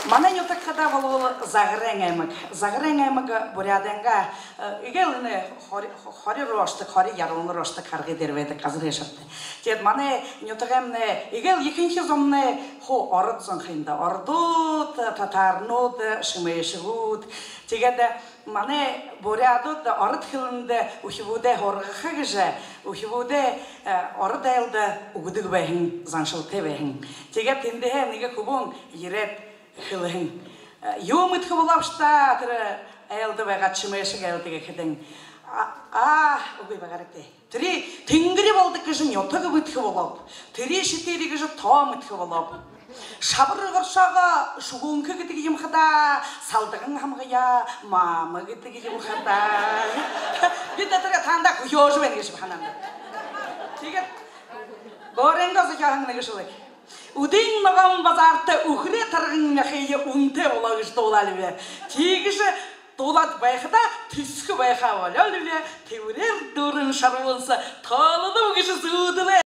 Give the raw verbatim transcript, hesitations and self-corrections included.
Манай нютаг хадаа болбол Загарайн аймаг. Загарайн аймаг Буряадайнгаа, э, эгээл энэ хори, хори руу ошодог, хори Ярууна руу ошодог харгы дээрэ байдаг газар гээшэ ааб даа. Тиигээд манай нютагаймнай эгээл ехэнхи зомнай хуу ород зон ха юм даа. Ородууд, татарнууд, шэмээшэгүүд. Тиигээд манай буряадууд ород хэлэндэ үхибүүдээ һургаха гэжэ, үхибүүдээ, э, ород айлда үгэдэг байһан, заншалтай байһан. Тиигээд тэндэһээ нэгэ хүбүүн ерээд хэлэһэн: «Э, юу мэдэхэ болообши даа тэрэ айлда байгаад, шэмээшэг айлда?» — гэхэдэнь: «А, а, үгы, байгаарайгты. Тэрэ тэнгэри болодог гэжэ нютаг мэдэхэ болооб. Тэрэ шэтыри гэжэ тоо мэдэхэ болооб. Шабар горшоогоо шүгүүнхэ гэдэг юм ха даа, салдаган һамгаяа маама гэдэг юм ха даа. Би тэрэ танда хүхеэжэ байна», — гэжэ һанаан даа. Тиигээд Горенго зохёоһон нэгэ шүлэг: «Үдын ногоон базаарта үхэрэй тарган мяхые үнэтэй болоо», — гэжэ дуулаа лби. Тиигэжэ дуулаад байхадаа тэсэхэ байхаа болёо лби. Тэбэрээр дүүрэн шарбуунса тоолоноб гэжэ зүүдэлээ.